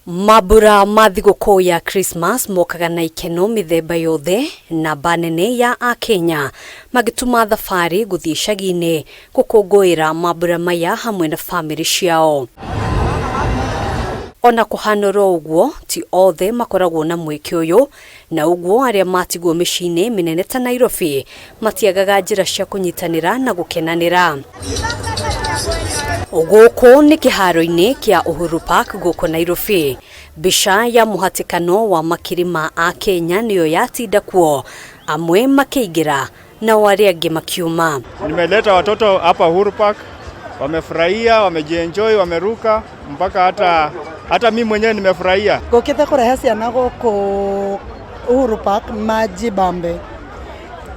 Mambura ma thigũkũ ya Christmas mokaga na ikeno mĩthemba yothe. Namba nene ya Akenya magĩtuma thabarĩ gũthiĩ icagi-inĩ gũkũngũĩra mambura maya hamwe na bamĩrĩ ciao. Ona kũhana oro ũguo, ti othe makoragwo na mweke ũyũ, na ũguo arĩa matigwo mĩciĩ-inĩ mĩnene ta Nairobi matiagaga njĩra cia kũnyitanĩra na gũkenanĩra. Gũkũ nĩ kĩharo-inĩ kĩa Uhuru Park gũkũ Nairobi. Mbica ya mũhatĩkano wa makiri ma Akenya nĩyo yatinda kuo, amwe makĩingĩra nao arĩa angĩ makiuma. Nimeleta watoto hapa Uhuru Park, wamefurahia, wamejienjoy, wameruka mpaka hata mimi mwenyewe nimefurahia. Ngũkĩte kũrehe ciana gũkũ Uhuru Park majibambe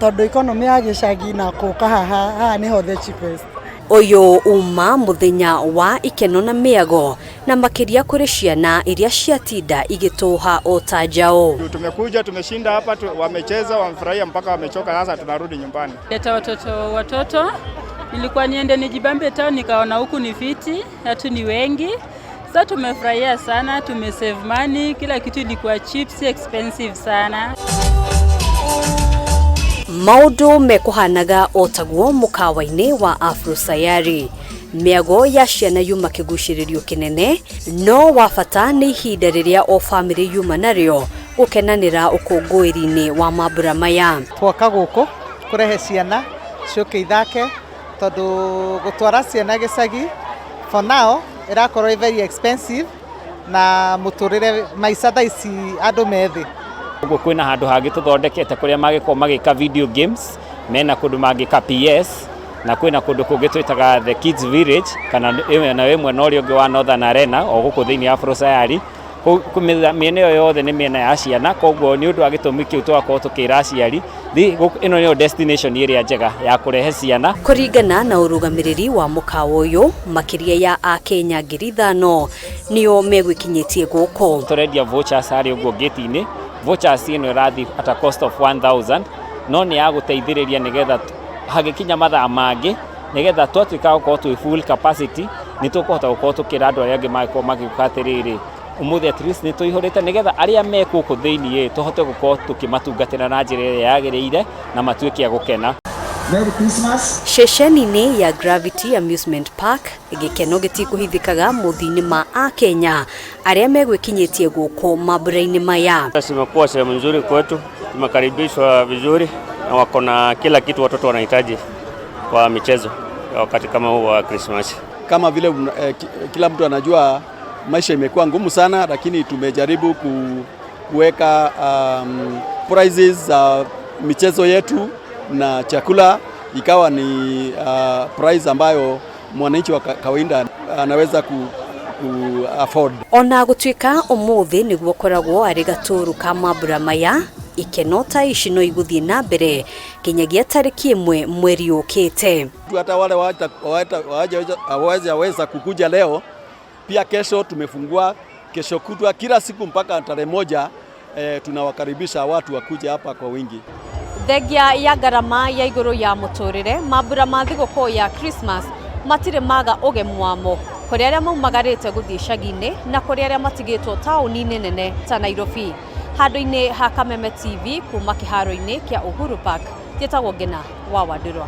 tondũ economy ya gĩcagi na kũka haha, haha nĩho the cheapest. Ũyũ uma mũthenya wa ikeno na mĩago, na makĩria kũrĩ ciana iria ciatinda igĩtũha o ta njaũ. Tumekuja, tumeshinda hapa, wamecheza, wamefurahia mpaka wamechoka, sasa tunarudi nyumbani. Leta watoto, nilikuwa niende nijibambe town, nikaona huku ni fiti, watu ni wengi. Sasa tumefurahia sana, tumesave money, kila kitu ilikuwa cheap, si expensive sana. Maũndũ mekũhanaga o taguo mũkawa-inĩ wa Afro Sayari. Mĩago ya ciana yuma kĩgucĩrĩrio kĩnene, no wa bata nĩ ihinda rĩrĩa o bamĩrĩ yuma narĩo gũkenanĩra ũkũngũĩri-inĩ wa mambura maya. Twoka gũkũ kũrehe ciana ciũke ithake, tondũ gũtwara ciana gĩcagi for now ĩrakorwo ĩ very expensive na mũtũrĩre maica thaa ici andũ me thĩ. Ũguo kwĩna handũ hangĩ tũthondekete kũrĩa mangĩkorwo magĩka video games, mena kũndũ mangĩka PS, na kwĩna kũndũ kũngĩ twĩtaga the Kids Village, kana na wĩ mwena ũrĩa ũngĩ wa Northern Arena o gũkũ thĩinĩ wa Afro Sayari. Mĩena ĩyo yothe nĩ mĩena ya ciana, koguo nĩ ũndũ wa gĩtũmi kĩu tũgakorwo tũkĩra aciari ĩno nĩyo destination ĩrĩa njega ya kũrehe ciana. Kũringana na ũrũgamĩrĩri wa mũkawa ũyũ, makĩria ya Akenya 5,000 nĩo megwĩkinyĩtie gũkũ. Tũrendia vouchers harĩa ũguo gate-inĩ. Vouchers ĩno ĩrathiĩ at a cost of 1000, no nĩ ya gũteithĩrĩria nĩgetha hagĩkinya mathaa mangĩ, nĩgetha twatuĩka gũkorwo twĩ full capacity, nĩ tũkũhota gũkorwo tũkĩra andũ arĩa angĩ mangĩkorwo magĩũka atĩrĩrĩ, ũmũthĩ at least nĩ tũihũrĩte, nĩgetha arĩa me gũkũ thĩiniĩ tũhote gũkorwo tũkĩmatungatĩra na njĩra ĩrĩa yagĩrĩire na matuĩke a gũkena. Merry Christmas. Ceceni-inĩ ya Gravity Amusement Park, gĩkeno gĩtikũhithĩkaga mothiũ-inĩ ma Akenya arĩa megwĩkinyĩtie gũkũ mambura-inĩ maya. Imekuwa sehemu nzuri kwetu, tumekaribishwa vizuri na wako na kila kitu watoto wanahitaji kwa michezo ya wakati kama huu wa Krismasi. Kama vile kila mtu anajua maisha imekuwa ngumu sana, lakini tumejaribu kuweka prices za michezo yetu na chakula ikawa ni price ambayo mwananchi wa kawaida anaweza ku afford. Ona gũtuĩka ũmũthĩ nĩguo koragwo arĩ gatũru ka mambura maya, ikeno ta ici no igũthiĩ na mbere nginyagia tarĩki 1 mweri ũkĩte. Hata wale hawajaweza kukuja leo, pia kesho tumefungua, kesho kutwa, kila siku mpaka tarehe 1, tunawakaribisha watu wakuja hapa kwa wingi. Thengia ya ngarama ya igũrũ ya mũtũrĩre, mambura ma thigũkũ ya Christmas matirĩ maga ũgemu wamo kũrĩ arĩa maumagarĩte gũthiĩ icagi-inĩ na kũrĩ arĩa matigĩtwo taũni-inĩ nene ta Nairobi. Handũ-inĩ ha Kameme TV kuma kĩharo-inĩ kĩa Uhuru Park, njĩtagwo Ngina wa Wandũrwa.